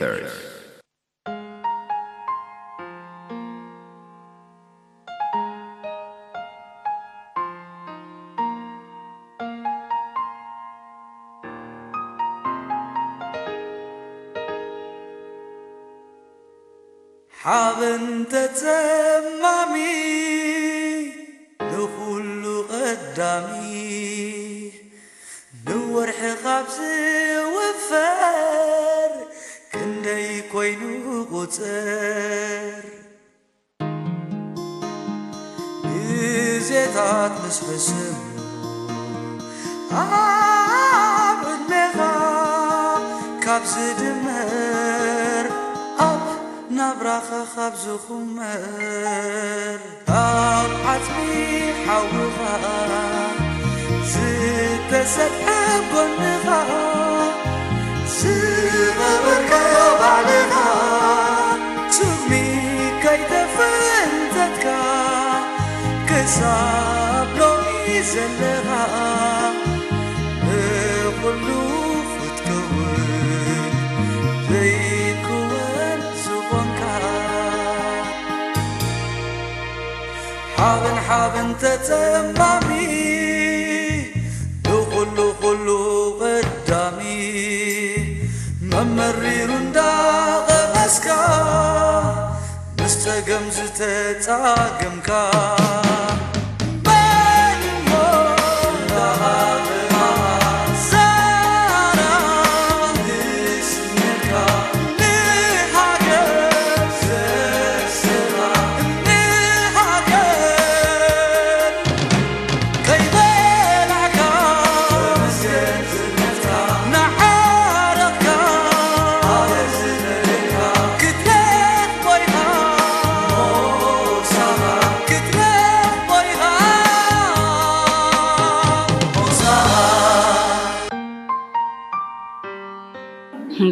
Earth. ሓበን ተጸማሚ ንኹሉ ቀዳሚ ንወርሒ ካብ ዝውፈር ክንደይ ኮይኑ ቁጽር ግዜታት ምስ ሕስሙ ኣብ ዕድሜኻ ካብ ዝድመር ኣብ ናብራኻ ካብ ዝኹመር ኣብ ዓጽሚ ሓውኻ ዝተሰጥሐ ጎንኻ ዝቐበርካዮ ባዕልኻ ስጉሚ ከይተፈንተትካ ክሳብ ሎሚ ዘለኻ ብኹሉ ክትከውን ዘይክወን ዝኾንካ ሓበን ሓበን ተጸማሚ ንኹሉ ኩሉ ቀዳሚ መመሪሩ እንዳቐመስካ ምስ ጸገም ዝተጻገምካ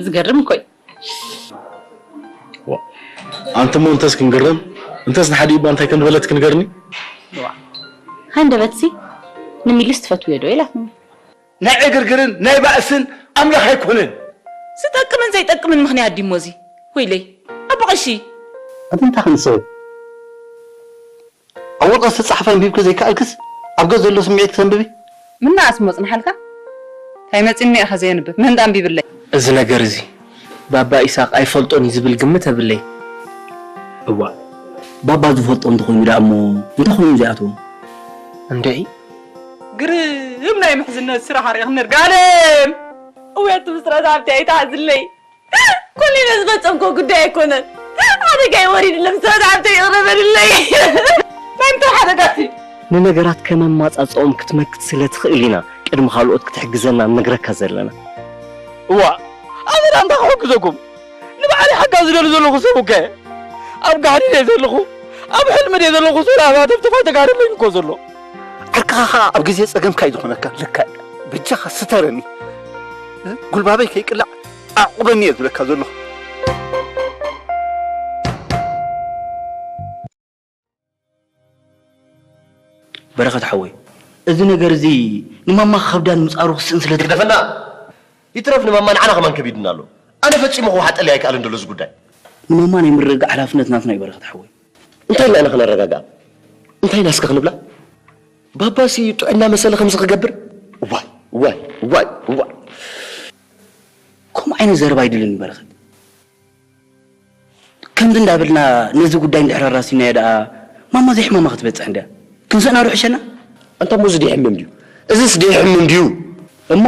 ዝገርም እኮ እዩ። ኣንተ እሞ እንተስ ክንግረም እንተስ ንሓደ እባ እንታይ ከም ዝበለት ክንገርኒ። ሃንደበትሲ ንሚልስ ትፈትውዮ ዶ ኢላትኒ። ናይ ዕግርግርን ናይ ባእስን ኣምላኽ ኣይኮነን። ዝጠቅምን ዘይጠቅምን ምኽንያት ድሞ እዚ ወይለይ ኣቦ ቀሺ። ኣቲ እንታይ ክንሰብ ኣብ ወረቐት ዝተጻሕፈ ኣንቢብኪ ዘይከኣልክስ ኣብ ገጽ ዘሎ ስምዒት ክተንብቢ። ምነኣስ እሞ ጽንሓልካ? እንታይ መጺኒ ኢኻ ዘየንብብ? መን ኣንቢብለይ? እዚ ነገር እዚ ባባ ኢሳቕ ኣይፈልጦን እዩ ዝብል ግምት የብለይን። እዋእ ባባ ዝፈልጦ እንተኾይኑ ደኣ እሞ እንታይ ኮይኑ ዘይኣትዎም? እንድዒ ግርም ናይ ምሕዝነት ስራሕ ርኢኽኒ እርጋለም። እውያት ብስራት ኣብቲ ኣይትሓዝለይ። ኮሊነ ዝፈጸምክዎ ጉዳይ ኣይኮነን። ሓደጋ እዩ ወሪድለ ብስራት ኣብቲ ይቕረ በልለይ። ናይ ምንታይ ሓደጋ እቲ? ንነገራት ከመማጻጽኦም ክትመክት ስለ ትኽእል ኢና ቅድሚ ካልኦት ክትሕግዘና ንነግረካ ዘለና። እዋእ ኣነ ደኣ እንታይ ክሕግዘኩም? ንባዕለይ ሓጋዚ ደሊ ዘለኹ ሰብ እኮ እየ። ኣብ ጋህዲ ድየ ዘለኹ ኣብ ሕልሚ ድየ ዘለኹ ሰብ ኣብ ሃተፍተፋ ተጋደለይ እኮ ዘሎ። ዓርክኻ ኸኣ ኣብ ግዜ ጸገምካ እዩ ዝኾነካ። ልካ እያ። በጃኻ ስተረኒ። ጉልባበይ ከይቅላዕ ኣዕቑበኒ እየ ዝብለካ ዘለኹ። በረኸት ሓወይ፣ እዚ ነገር እዚ ንማማ ከብዳ ንምጻሩ ክስእን ስለ ግደፈና። ይትረፍ ንማማ ንዓና ከማን ከቢድና ኣሎ። ኣነ ፈጺሙ ክወሓጠለይ ኣይክኣልን ደሎ እዚ ጉዳይ። ንማማ ናይ ምርግጋእ ሓላፍነት ናትና እዩ በረኸት ሓወይ። እንታይ ኢልና ኢና ክነረጋግኣ? እንታይ ኢና እስከ ክንብላ? ባባሲ ጥዑይ እናመሰለ ከምዚ ክገብር? ዋይ ዋይ ዋይ ዋይ። ከምኡ ዓይነት ዘረባ ኣይድልን በረኸት። ከምዚ እንዳበልና ነዚ ጉዳይ እንድሕር ኣራሲናዮ ደኣ ማማ ዘይሕማማ ክትበጽሕ እንድያ። ክንስእና ዶ ይሕሸና? ኣንታ እሞ እዚ ድዩ ሕምም ድዩ? እዝስ ድዩ ሕምም ድዩ? እሞ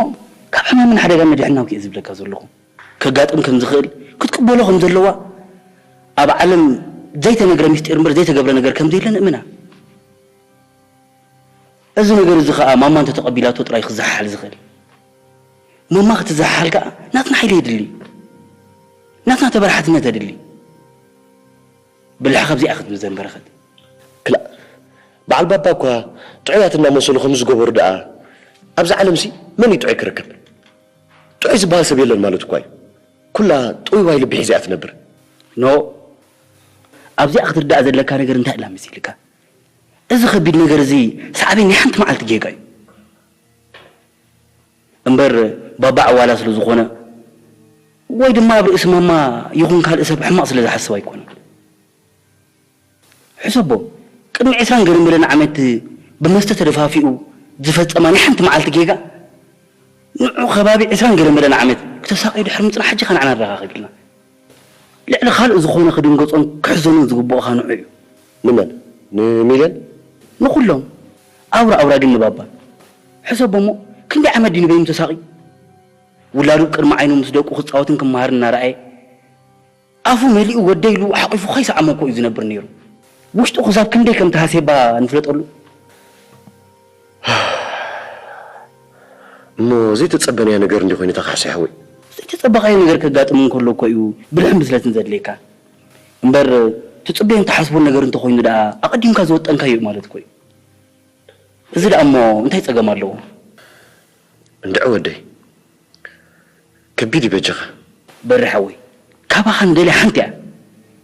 ካብ ሕማምን ሓደጋን ነድሕና እኮ እየ ዝብለካ ዘለኹ። ከጋጥም ከም ዝኽእል ክትቅበሎ ከም ዘለዋ ኣብ ዓለም ዘይተነግረ ምስጢር እምበር ዘይተገብረ ነገር ከም ዘየለ ንእምና። እዚ ነገር እዚ ኸኣ ማማ እንተተቐቢላቶ ጥራይ ክዘሓሓል ዝኽእል። ማማ ክትዘሓሓል ከኣ ናትና ሓይሊ የድሊ እዩ። ናትና ተበራሓትነት የድሊ እዩ። ብልሒ ካብዚኣ ክትምዘን በረኸት። ክላእ በዓል ባባ እኳ ጥዑያት እናመሰሉ ከምዚ ዝገበሩ ደኣ ኣብዚ ዓለምሲ መን እዩ ጥዑይ ክርከብ? ጥዑይ ዝበሃል ሰብ የለን ማለት እኳ እዩ። ኩላ ጥውይዋይ ልቢ ሒዛ እያ ትነብር። ኖእ! ኣብዚኣ ክትርዳእ ዘለካ ነገር እንታይ ኢላ መሲልካ? እዚ ከቢድ ነገር እዚ ሳዕቤን ናይ ሓንቲ መዓልቲ ጌጋ እዩ። እምበር ባባ ዕዋላ ስለ ዝኾነ ወይ ድማ ኣብ ርእሲ ማማ ይኹን ካልእ ሰብ ሕማቕ ስለ ዝሓስብ ኣይኮነን። ሕሰቦ፣ ቅድሚ ዕስራን ገለ መለን ዓመት ብመስተ ተደፋፊኡ ዝፈጸማ ናይ ሓንቲ መዓልቲ ጌጋ፣ ንዑ ከባቢ ዕስራን ገለ መለን ዓመት ክተሳቕዩ ድሕሪ ምጽናሕ፣ ሕጂ ከ ንዓና ኣረኻኺብልና። ልዕሊ ካልእ ዝኾነ ክድንገጾን ክሕዘኑን ዝግብኦ ከኣ ንዑ እዩ። ንመን? ንሚልዮን? ንኹሎም። ኣውራ ኣውራ ግን ንባባ። ሕሰቦ እሞ፣ ክንደይ ዓመት ድዩ ንበይኑ ተሳቕዩ? ውላዱ ቅድሚ ዓይኑ ምስ ደቁ ክጻወትን ክመሃርን እናረኣየ፣ ኣፉ መሊኡ ወደይ ኢሉ ሓቂፉ ከይሰዓሞ እኮ እዩ ዝነብር ነይሩ። ውሽጡ ክሳብ ክንደይ ከም ተሃስየባ ንፍለጠሉ። እሞ ዘይተጸበናዮ ነገር እንዲ ኮይኑ ተኻሕሲ ሓወይ። ዘይተጸበኻዮ ነገር ከጋጥም እንከሎ እኮ እዩ ብልሕን ብስለትን ዘድልየካ። እምበር ትጽበዮን ትሓስቦን ነገር እንተኾይኑ ደኣ ኣቐዲምካ ዝወጠንካዮ እዩ ማለት እኮ እዩ። እዚ ደኣ እሞ እንታይ ጸገም ኣለዎ? እንድዒ ወደይ፣ ከቢድ እዩ በጃኻ። በሪ ሓወይ፣ ካባኻ ንደልያ ሓንቲ እያ።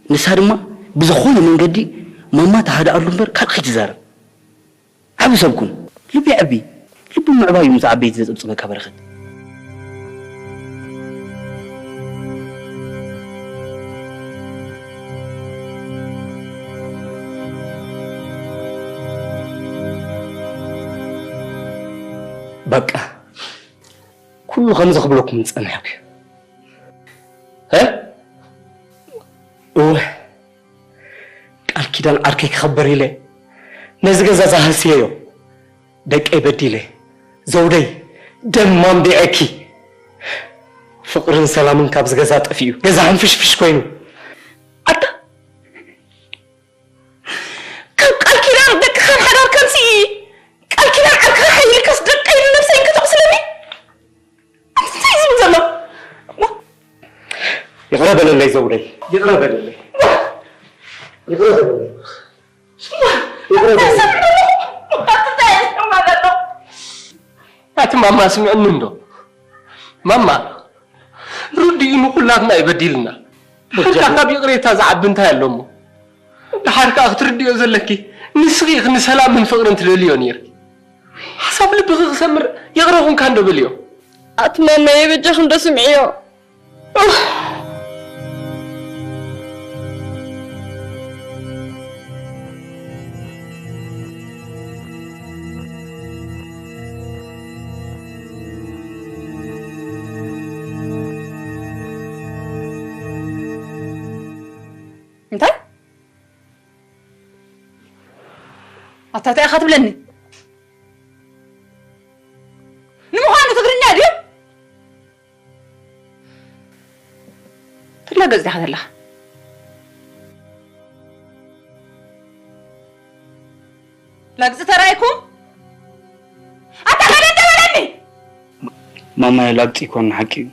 ንሳ ድማ ብዝኾነ መንገዲ ማማ ተሃድኣሉ እምበር ካልእ ከይትዛረብ። ዓቢ ሰብ ኩን። ልቢ የዕቢ። ልቢ ምዕባይ እዩ ምስ ዓበይቲ ዘጸብጽበካ በረኸት። በቃ ኩሉ ከምዚ ክብለኩም ዝጸናሕኩ እዩ። እ? እወ፣ ቃል ኪዳን ዓርከይ ክኸበር ኢለ ነዚ ገዛ ዝሃስየዮ ደቀይ በዲለ፣ ዘውደይ፣ ደም ኣንቢዐኪ። ፍቕርን ሰላምን ካብዚ ገዛ ጠፊኡ፣ ገዛ ሕንፍሽፍሽ ኮይኑ። ኣታ ካብ ቃል ኪዳን ደቅኻን ሓዳርካን ስኢ። ቃል ኪዳን ዓርክኻ ሓይልካስ ደቀይን ነብሰይን ከተቑስለኒ? እንታይ ዝብል ዘሎ? ይቕረ በለለይ ዘውደይ፣ ይቕረ በለለይ። ይቕረ በለለይ። ይቕረ በለለይ። ኣቲ ማማ ስምዕኒ እንዶ። ማማ፣ ርድኡ ንኹላትና እዩ በዲልና። ሕርካ ካብ ይቕሬታ ዝዓቢ እንታይ ኣሎ እሞ? ደሓር ከኣ ክትርድዮ ዘለኪ፣ ንስኺ ኢኺ ንሰላምን ፍቕርን ትደልዮ ነይርኪ። ሓሳብ ልብኺ ክሰምር ይቕረ ኹንካ እንዶ በልዮ። ኣቲ ማማየ በጃኺ እንዶ ስምዕዮ። እንታይ? ኣታ እንታይ ኢኻ ትብለኒ? ንምዃኑ ትግርኛ ድዩ? ትላገጽ ዲኻ ዘለኻ? ላግጺ ተራእይኩም? ኣታ ከመይ እንደ በለኒ? ማማየ ላግጺ ይኮን ሓቂ እዩ።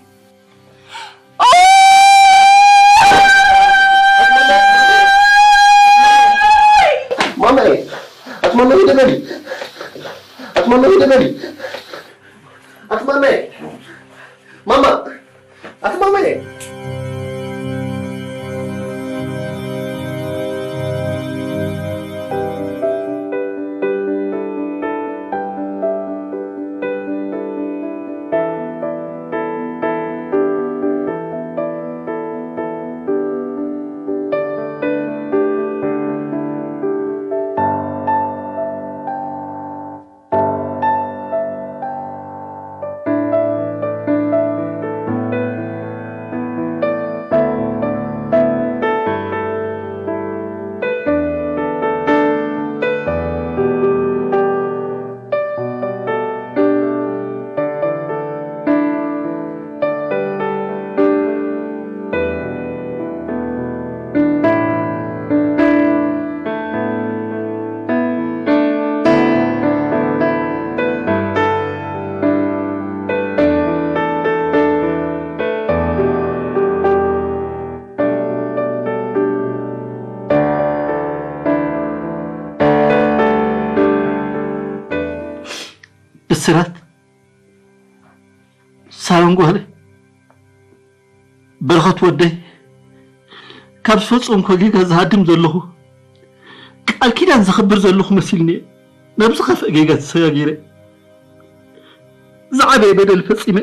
ማማየ፣ ኣቲ ማማየ ደበሊ። ኣቲ ማማየ ደበሊ። ኣቲ ማማየ። ማማ። ኣቲ ማማየ። ብስራት ሳሮን ጓለይ፣ በረኸት ወደይ፣ ካብ ዝፈጸምኩ ጌጋ ዝሃድም ዘለኹ፣ ቃል ኪዳን ዘኽብር ዘለኹ መሲልኒ እየ ናብ ዝኸፍአ ጌጋ ተሰጋጊረ። ዝዓበየ በደል ፈጺመ።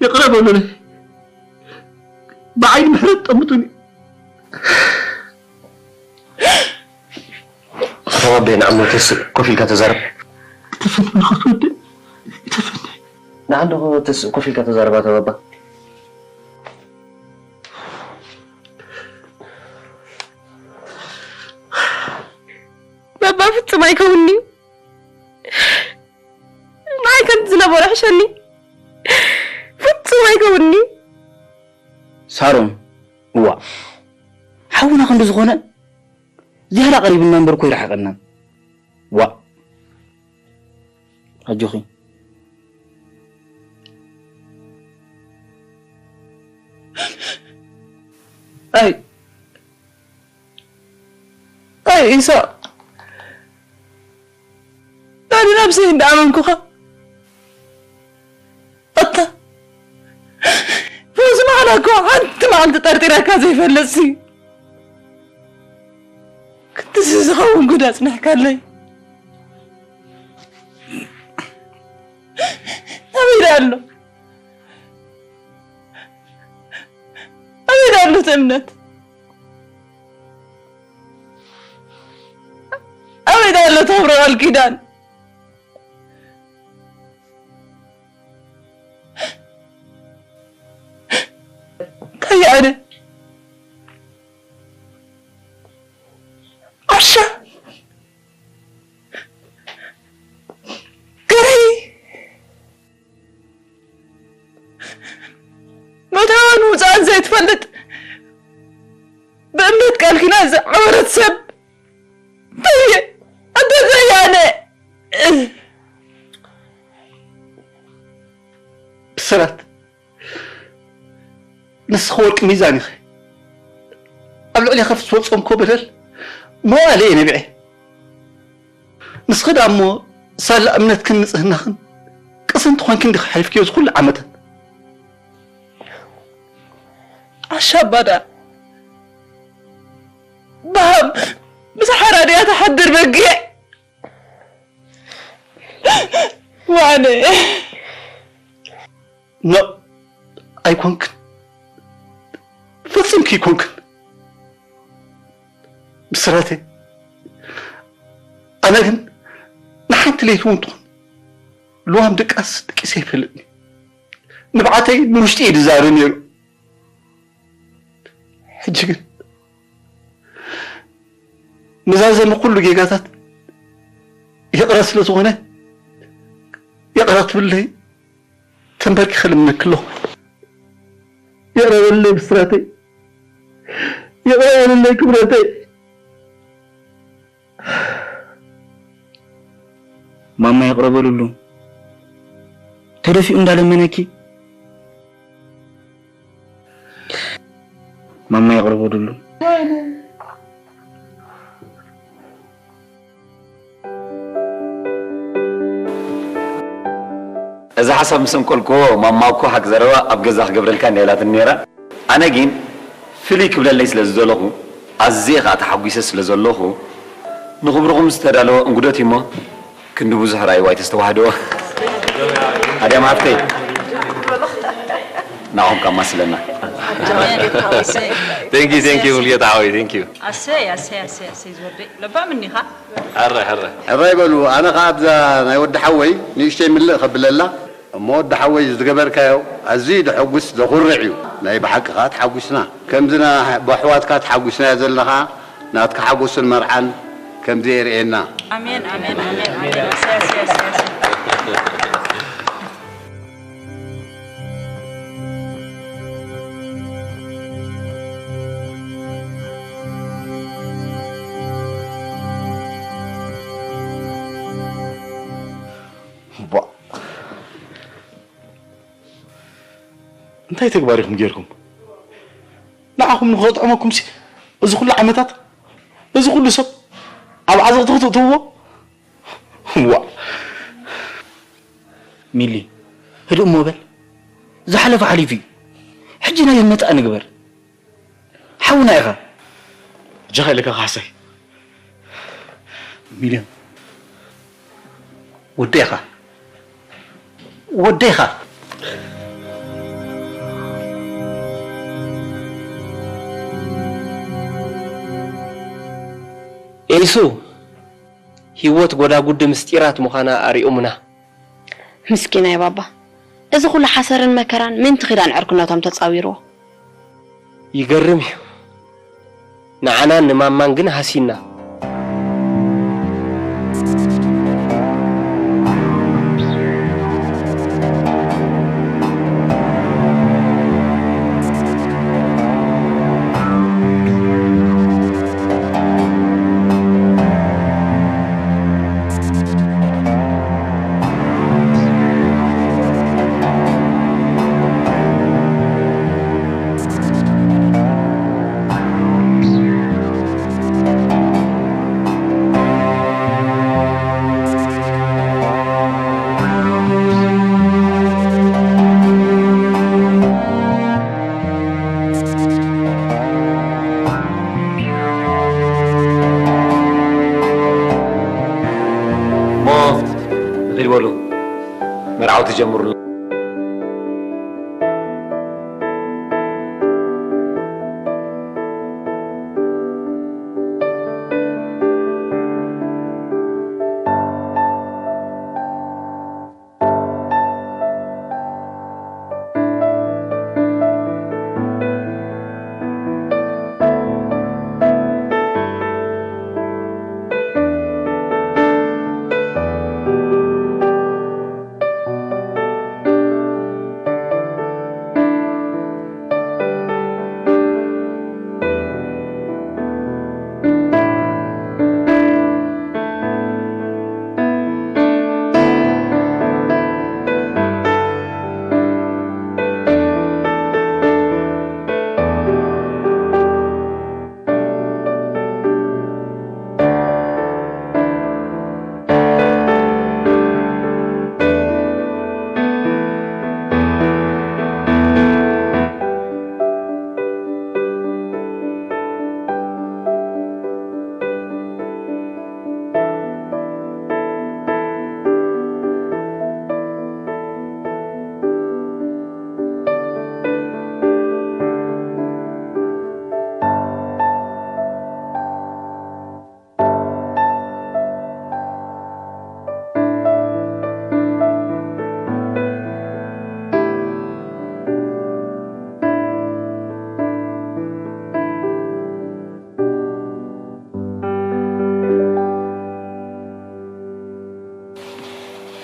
ይቕረ በሉለይ። ብዓይኒ ምሕረት ጠምቱኒ። ኣቦይ ንዓሞ ተስእ ኮፍ ኢልካ ተዛረብ። ግደፈኒ በልኩ ወደይ፣ ግደፈኒ። ንዓንዶ ተስእ ኮፍ ኢልካ ተዛረብ ኣታ ባባ። ባባ ፍጹም ኣይከውንን'ዩ። ንዓይ ከምቲ ዝነበሮ ሕሸኒ። ፍጹም ኣይከውንን'ዩ። ሳሮን፣ እዋእ፣ ሓውና ክንዲ ዝኾነ ዝያዳ ቀሪብና እምበር እኮ ይርሕቐና። ዋእ፣ ኣጆኺ። ኣይ፣ ኣይ ኢሳቕ፣ ኣነ ነብሰይ እንዳኣመንኩኻ፣ ኣታ ፈውዚ ማዕላ እኮ ሓንቲ መዓልቲ ጠርጢረካ ዘይፈልጥሲ፣ ክንድዚ ዝኸውን ጉድ ኣጽኒሕካለይ። ኣበይ ደኣ ኣሎ? ኣበይ ደኣ ኣሎ እቲ እምነት? ኣበይ ደኣ ኣሎ ተኽብሮ ቃል ኪዳን? እንታይ ኣነ ዓሻ ገረይ ምእታዋን ምውፃእን ዘይትፈልጥ፣ ብእምነት ቃል ኪዳን ዝዓወረት ሰብ እንታይ እየ? ኣንተ እንታይ እየ ኣነ? ብስራት፣ ንስኺ ወርቂ ሚዛን ኢኺ። ኣብ ልዕሌኺ ዝፈጸምክዎ በደል መዋእለ እየ ነቢዐ። ንስኺ ደኣ እሞ ሳላ እምነትክን ንጽህናኽን ቅስንቲ ኾንኪ እንዲኺ ሓሊፍክዮ እዚ ኩሉ ዓመታት። ኣሻባዳ ባሃም ምስ ሓራ ድያ ትሓድር በጊዕ ዋነ ኖ፣ ኣይኮንክን፣ ፈጺምኪ ኣይኮንክን ብስራተይ። ኣነ ግን ንሓንቲ ለይቲ እውን ትኹን ልዋም ድቃስ ደቂሰ ኣይፈልጥን እዩ። ንብዓተይ ንውሽጢ እዩ ዝዛሪ ነይሩ። ሕጂ ግን መዛዘሚ ኩሉ ጌጋታት ይቕረ ስለ ዝኾነ ይቕረ ክትብለይ ተንበርኪኸ ልምነኪ ኣለኹ። ይቕረ በልለይ ብስራተይ፣ ይቕረ በልለይ ክብረተይ። ማማ ይቕረ በልሉ ተደፊኡ እንዳለመነኪ ማማ ይቕረ በልሉ። እዚ ሓሳብ ምስ ኣንቀልክዎ ማማ እኮ ሓቂ ዘረባ ኣብ ገዛ ክገብረልካ እንድያ ኢላትኒ ነይራ። ኣነ ግን ፍልይ ክብለለይ ስለ ዝደለኹ ኣዝየ ኸኣ ተሓጒሰ ስለ ዘለኹ ንኽብርኹም ዝተዳለወ እንግዶት እዩሞ ክንዲ ብዙሕ ርኣይዎ ኣይተስተዋህድዎ። ኣድያም ሃፍተይ ንዓኹም ከማስለና። Thank you, thank you ሙሉጌታ ሓወይ, thank you. ኣሰይ ኣሰይ ኣሰይ ኣሰይ ዝወደይ ለባም እኒኻ። ሕረ ሕረ ሕራይ በሉ። ኣነ ኸዓ ኣብዛ ናይ ወዲ ሓወይ ንእሽተይ ምልእ ከብለላ እሞ ወዲ ሓወይ ዝገበርካዮ ኣዝዩ ዘሐጉስ ዘኹርዕ እዩ። ናይ ብሓቂ ኸዓ ተሓጒስና ከምዚ ኣሕዋትካ ተሓጒስናዮ ዘለና ኸዓ ናትካ ሓጎስን መርዓን ከምዚ የርእየና። ኣሜን ኣሜን ኣሜን ኣሜን። ኣሰይ ኣሰይ ኣሰይ ኣሰይ። ቧእ። እንታይ ተግባር ኢኹም ጌርኩም? ንዓኹም ንኸጥዕመኩምሲ እዚ ኩሉ ዓመታት እዚ ኩሉ ሰብ ኣብ ዓዘቕቲ ክትእትውዎ? ዋእ። ሚሊ፣ ህድእ እሞ በል። ዝሓለፈ ሓሊፉ እዩ። ሕጂ ናይ ዝመጽኣ ንግበር። ሓውና ኢኻ። ኣጆኻ ኢለካ ካሕሳይ። ሚልዮን፣ ወደይ ኢኻ። ወደይ ኢኻ። ኢሱ ህይወት ጎዳጉዲ ምስጢራት ምዃና ኣርእዮምና። ምስኪናይ ባባ፣ እዚ ኩሉ ሓሰርን መከራን ምእንቲ ኪዳን ዕርክነቶም ተጻዊርዎ። ይገርም እዩ። ንዓናን ንማማን ግን ሃሲና። እሞ ንኺድ በሉ፣ መርዓውቲ ጀምሩልና።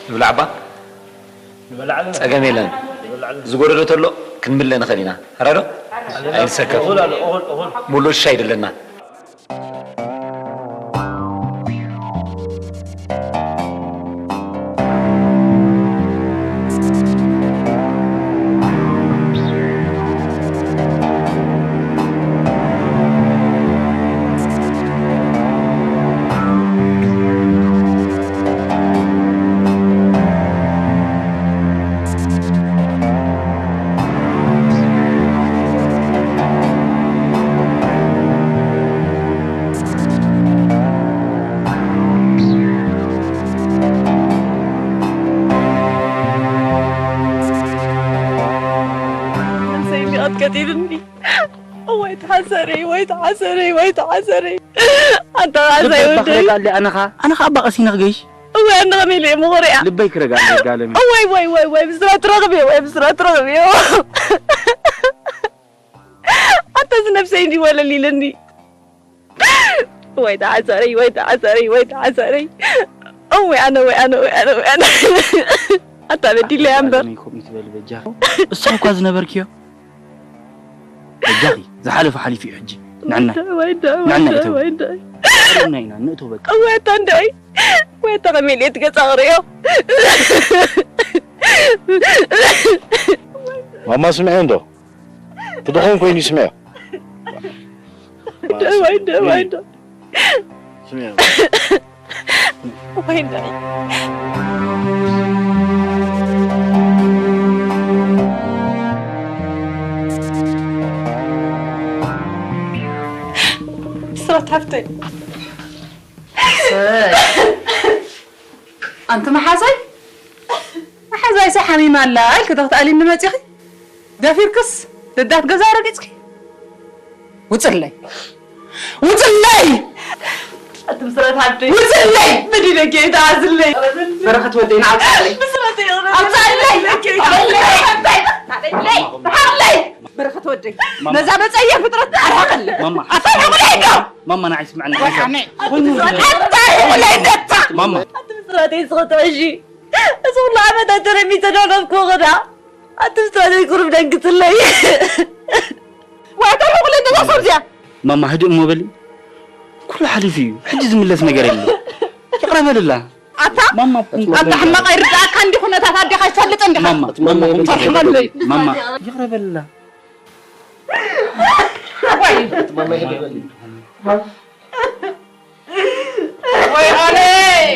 ንብላዕ እባ። ንበላዕ ኣለና። ጸገም የለን። ንበላዕ ኣለና። ዝጎደሎ ተሎ ክንምለ ንኽእል ኢና። ኣራዶ? ኣለና። ኣይንሰከፍ። እኹል ኣሎ፣ እኹል፣ እኹል። ሙሉእ ሻይ ይደለና። ነብሰይ እንዲቐጥቀጢልኒ። ወይ ተሓሰረይ፣ ወይ ተሓሰረይ፣ ወይ ተሓሰረይ። ኣንታ ቃዛይ ልበይ ወደይ። ክረጋለ ኣነኻ፣ ኣነኻ ኣባ ቀሲነ ክገይሽ። እወ፣ ኣነ ኸመይ ኢለ እየ ምኹርያ? ልበይ ክረጋለ ጋለሚ። እወይ፣ ወይ፣ ወይ፣ ወይ፣ ብስራት ረኽብዮ፣ ወይ ብስራት ረኽብዮ። ኣንታ እዚ ነብሰይ እንዲ ወለል ኢለኒ። ወይ ተዓጸረይ፣ ወይ ተዓጸረይ፣ ወይ ተዓጸረይ። እወ፣ ኣነ፣ ወይ ኣነ፣ ወይ ኣነ፣ ወይ ኣነ። ኣታ በዲለያ እምበር። ጋለሚ፣ ከምኡ ትበል በጃ። እሳ እኳ ዝነበርክዮ። በጃኺ፣ ዝሓለፈ ሓሊፉ እዩ ሕጂ። ንዕናይ። ወይዳ፣ ንዕናይ ወይዳ፣ እተው። ወይዳ። ቀሪብና ኢና፣ ንእተው በቃ። ወይታ እንደይ፣ ወይታ ከመይ ኢለ ትገጻ ክርእዮ? ማማ ስምዒ እንዶ። ክድኾን ኮይኑ ይስምዒ። ወይዳ፣ ወይዳ፣ ወይዳ። ስምዒ። ወይ እንዳይ። ብስራት ሓፍተይ። ሰይ። ኣንቲ መሓዛይ? መሓዛይሲ ሓሚማ ኣላ ኢልኪ ዶ ክትኣልይኒ መጺኺ? ደፊርክስ ልዳት ገዛ ረጊጽኪ? ውጽለይ! ውጽለይ! ኣቲ ብስራት ሓብተይ። ውፅለይ! መዲነ ጌታ ኣዝለይ! በረኸት ወደይ ንዓውፅለይ! ብስራት ይቕረ! ኣውፅለይ! በረኸት ወደይ! ነዛ መፀየ ፍጥረት ኣርሓቐለይ! ማማ! ኣታ ሕቑለይ ዶ! ማማ ንዓይ ስምዕኒ! ኣታ ሕቑለይ ደታ! ማማ! ኣቲ ብስራት ይስኸቶ እሺ! እዚ ኩሉ ዓመታት ተረሚተ ዶ ነብኩ ኸዳ? ኣቲ ብስራት ቁሩብ ደንግፅለይ! ዋይ ኣታ ሕቑለይ ደዛ ሰብዚያ! ማማ ህድእ እሞ በሊ። ኩሉ ሓሊፉ እዩ። ሕጂ ዝምለስ ነገር የለን። ይቕረ በልላ። ኣታ ማማ እኮ ኣታ ሕማቕ ኣይርዳእካ እንዲ ኩነታት ኣዴኻ ይፈልጥ እንዲኻ። ማማ ማማ እኮ ትፈርሕመለይ። ማማ ይቕረ በልላ። ወይ ወይ ሃለይ።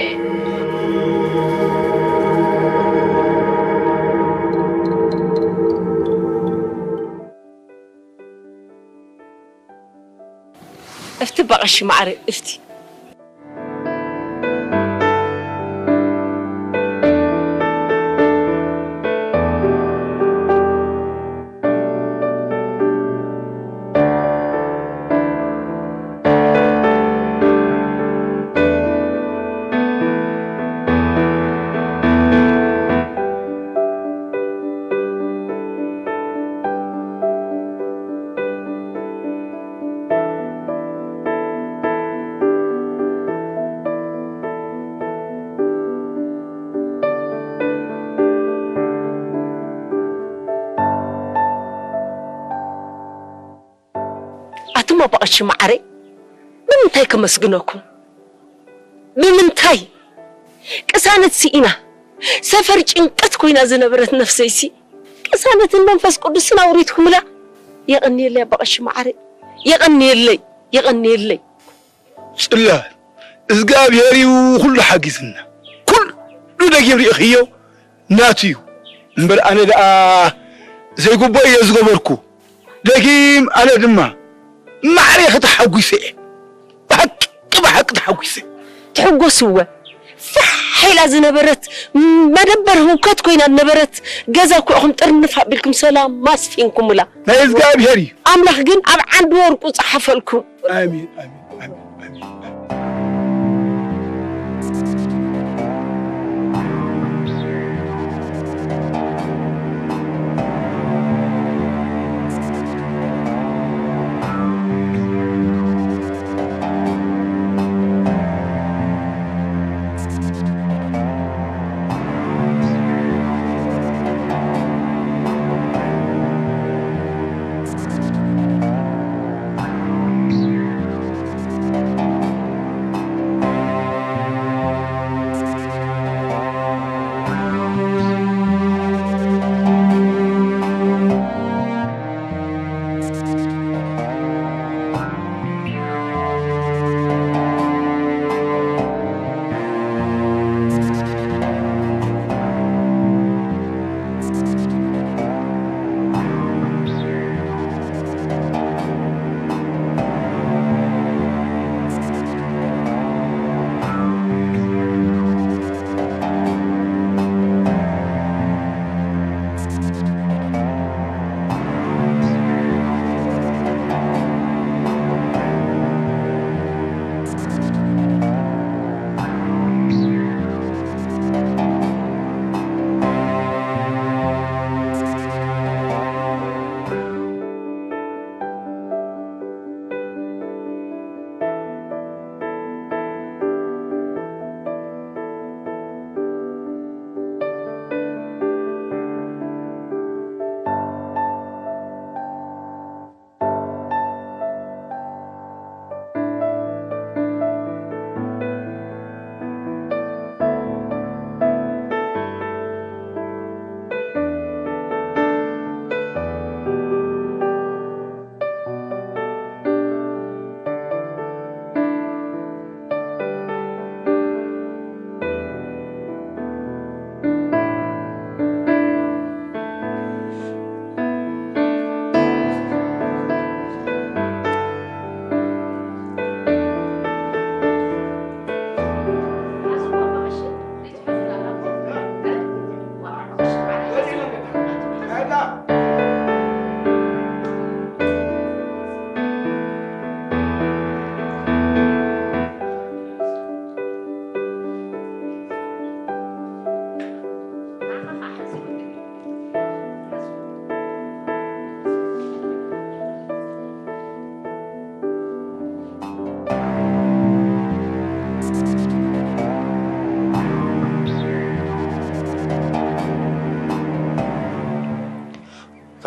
እፍቲ በቐሺ ማዕረ እፍቲ። ኣቱም ኣቦ ቀሺ መዓረይ፣ ብምንታይ ከመስግነኩም? ብምንታይ? ቅሳነት ስኢና፣ ሰፈር ጭንቀት ኮይና ዝነበረት ነፍሰይሲ፣ ቅሳነትን መንፈስ ቅዱስን ኣውሪድኩምላ። የቐንየለይ ኣቦ ቀሺ መዓረይ፣ የቐንየለይ፣ የቐንየለይ። ጽላል፣ እዝጋብሄር እዩ ኩሉ ሓጊዝና። ኩሉ ደጊም ርኢኽዮ ናቱ እዩ። እምበር ኣነ ደኣ ዘይግቦ እየ ዝገበርኩ። ደጊም ኣነ ድማ ማዕሬ ተሓጒሰ እየ። ብሓቂ፣ ብሓቂ ተሓጒሰ። ትሕጎስወ። ፋሕ ኢላ ዝነበረት መደበር ህውከት ኮይና ነበረት። ገዛ ኩዕኹም ጥርንፍ ኣቢልኩም ሰላም ማስፊንኩምላ። ናይ እግዚኣብሔር እዩ። ኣምላኽ ግን ኣብ ዓንዲ ወርቁ ጸሓፈልኩም። ኣሜን፣ ኣሜን፣ ኣሜን፣ ኣሜን።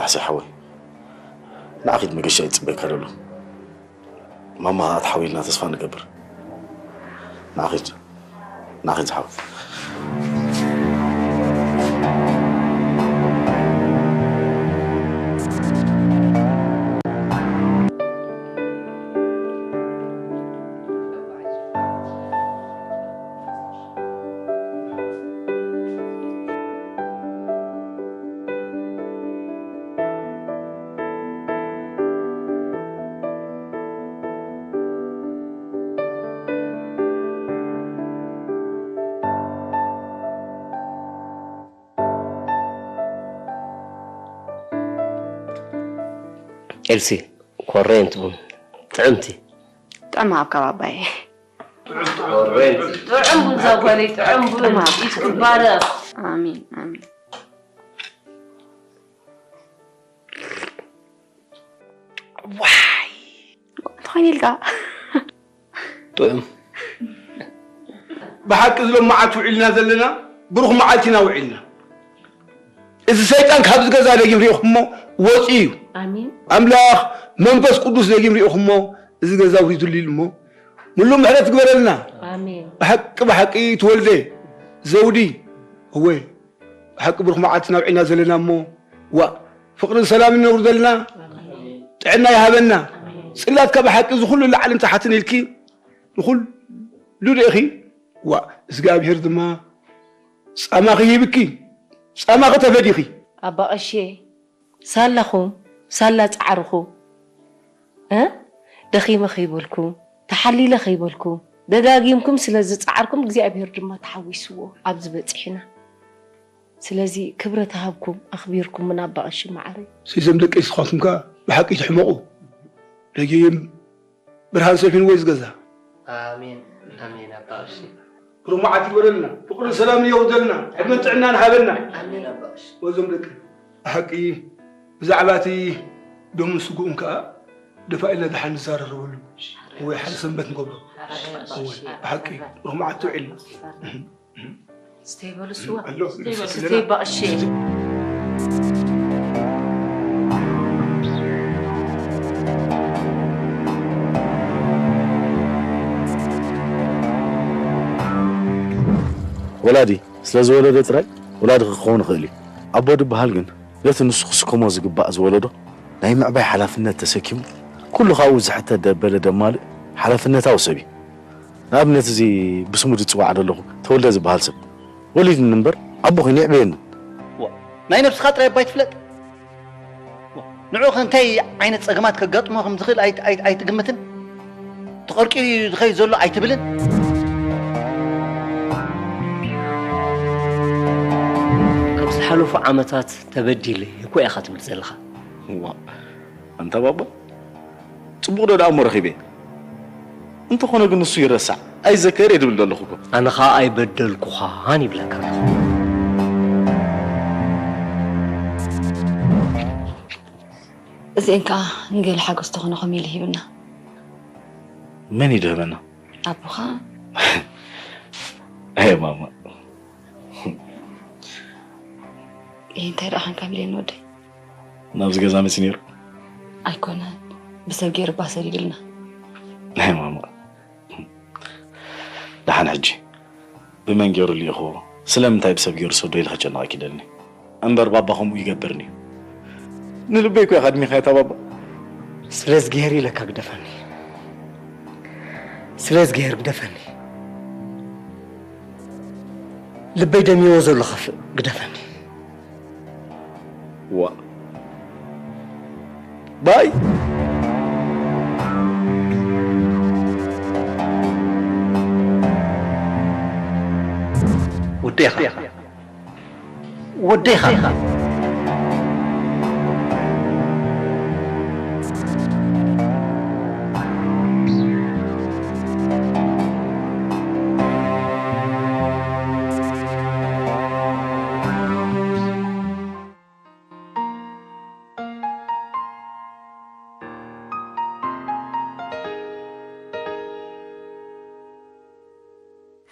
ካሕሳይ ሓወይ፣ ንዓኺድ መገሻ ይጽበየካ ዘሎ። ማማ ኸኣ ትሓውይ ኢልና ተስፋ ንገብር። ንዓኺድ፣ ንዓኺድ ዝሓወይ። ኤልሲ፣ ኮረንቲ ቡን ጥዕምቲ። ጥዕም ኣብ ከባባየ። ኮረንቲ። ጥዑም ቡን ዛጓለይ፣ ጥዑም ቡን። ጥዕም ኣብ ኢድኪ ይባረኽ። ኣሜን፣ ኣሜን። ዋይ! እንታይ ኢልካ? ጥዑም። ብሓቂ እዚ ሎም መዓልቲ ውዒልና ዘለና፣ ብሩኽ መዓልቲ ኢና ውዒልና። እዚ ሰይጣን ካብዚ ገዛ ደጊም ርኢኹሞ ወፂኡ እዩ። ኣሜን። ኣምላኽ መንፈስ ቅዱስ ደጊም ርኢኹሞ እዚ ገዛ ውሪዱሉ ኢሉ እሞ፣ ምሉእ ምሕረት ትግበረልና። ኣሜን። ብሓቂ፣ ብሓቂ ትወልደ ዘውዲ፣ እወ፣ ብሓቂ ብሩኽ መዓልቲ ናብዒና ዘለና እሞ፣ ዋእ፣ ፍቕርን ሰላምን ነውርደልና፣ ኣሜን። ጥዕና ይሃበና። ኣሜን። ጽላትካ ብሓቂ እዚ ኩሉ ላዕልን ታሕትን ኢልኪ፣ ንኹሉ ርኢኺ፣ ዋእ፣ እግዚኣብሔር ድማ ጻማኺ ይህብኪ፣ ጻማኺ ተፈዲኺ። ኣባ ቀሼ፣ ሳላኹም፣ ሳላ ጻዕርኹ፣ እ? ደኺመ ከይበልኩ፣ ተሓሊለ ከይበልኩ፣ ደጋጊምኩም ስለ ዝጸዓርኩም እግዚኣብሔር ድማ ተሓዊስዎ ኣብዚ በጺሕና። ስለዚ ክብረት ሃብኩም ኣኽቢርኩምና ኣባ ቀሺ መዓረይ። ሰይሰም ደቀይ ንስኻትኩም ከኣ ብሓቂ ትሕመቑ። ደጊም ብርሃን ሰፊንዎ እዩ ዝገዛ። ኣሜን፣ ኣሜን ኣባ ቀሺ። ብሩኽ መዓልቲ ይግበረልና። ፍቕርን ሰላምን የውርደልና። ዕድመን ጥዕናን ሃበና። ኣሜን ኣባ ቀሺ። ወዞም ደቂ ብሓቂ ብዛዕባ እቲ ደሙን ስግኡን ከኣ ደፋ ኢልና ደሓን ንዛረረበሉ። ወይ ሓደ ሰንበት ንገብሮ። ወይ ብሓቂ ብሩኽ መዓልቲ ውዒልና። ስተይ በሉ ስዋ። ኣሎ፣ ስተይ በሉ፣ ኣለና። ስተይ በሉ። ወላዲ ስለ ዝወለደ ጥራይ ወላዲ ክኸውን ይኽእል እዩ። ኣቦ ዝበሃል ግን ነቲ ንሱ ክስከሞ ዝግባእ ዝወለዶ ናይ ምዕባይ ሓላፍነት ተሰኪሙ፣ ኩሉ ካብኡ ዝሕተት ደበለ ደማልእ ሓላፍነታዊ ሰብ እዩ። ንኣብነት፣ እዚ ብስሙ ዝጽዋዕ ዘለኹ ተወልደ ዝበሃል ሰብ ወሊድኒ እምበር፣ ኣቦ ኮይኑ የዕበየኒ። ዋ፣ ናይ ነብስኻ ጥራይ እባ ኣይትፍለጥ። ዋ፣ ንዕኡ ከ እንታይ ዓይነት ጸገማት ከጋጥሞ ከም ዝኽእል ኣይ-፣ ኣይ-፣ ኣይትግምትን? ተቐርቂሩ እዩ ዝኸይድ ዘሎ ኣይትብልን? ኣብ ዝሓለፉ ዓመታት ተበዲለ እኮ ኢኻ ትብል ዘለኻ። ዋ፣ ኣንታ ባባ፣ ጽቡቕ ዶ ደኣ እሞ ረኺበ? እንተኾነ ግን ንሱ ይረሳዕ፣ ኣይዘከር እየ ዝብል ዘለኹ እኮ። ኣነ ኸኣ ኣይበደልኩኻን ይብለካ ኣለኹ። እዚኤን ከኣ ንገለ ሓጎስ ተኾነ ኮሚሉ ሂብና። መን እዩ ድህበና? ኣቦኻ። ኣየ ማማ። ይህ እንታይ ደኣ ኾንካ ብሌን ወደይ? ናብዚ ገዛ መፂ ነይሩ? ኣይኮነን፣ ብሰብ ገይሩ እባ ሰዲዱልና። ናይ ማማ። ደሓን ሕጂ ብመን ገይሩ ልኢኽዎ? ስለምንታይ ብሰብ ገይሩ ሰዶ ኢለ ከጨንቐኪ ደልኒ። እምበር ባባ ከምኡ ይገብርኒ። ንልበይ እኮ ኢኻ ኣድሚኻዮ እታ ባባ። ስለ እዝግሄር ኢለካ ግደፈኒ። ስለ እዝግሄር ግደፈኒ። ልበይ ደሚዎ ዘሎ ከፍእ ግደፈኒ። ዋ። ባይ። ወደኻ። ወደኻ።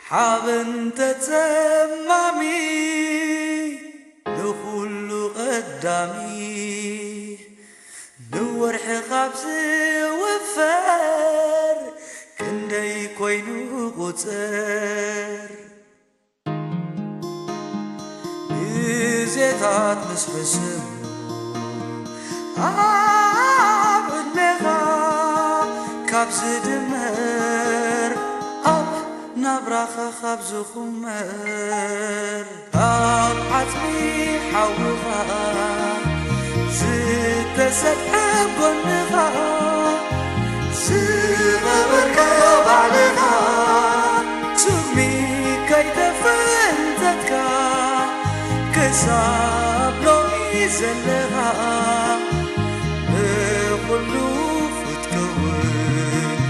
ሓበን ተጸማሚ ንኹሉ ቀዳሚ። ቁጽር ግዜታት ምስ ሕስብ ኣብ ዕድሜኻ ካብ ዝድመር ኣብ ናብራኻ ካብ ዝኹመር ካብ ዓጽሚ ሓውኻ ዝተሰጥሐ ጎንኻ ዝነበርካዮ ባዕልኻ ስሚ ከይተፈንተትካ ክሳብ ሎሚ ዘለኻ ንኹሉ ክትከውን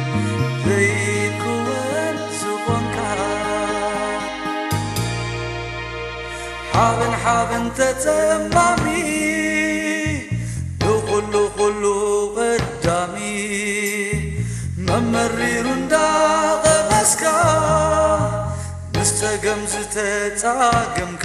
ዘይክወን ዝኾንካ ሓበን ሓበን ተጸማሚ ንኹሉ ኩሉ ቀዳሚ መመሪሩ እንዳቐመስካ ምስ ጸገም ዝተጻገምካ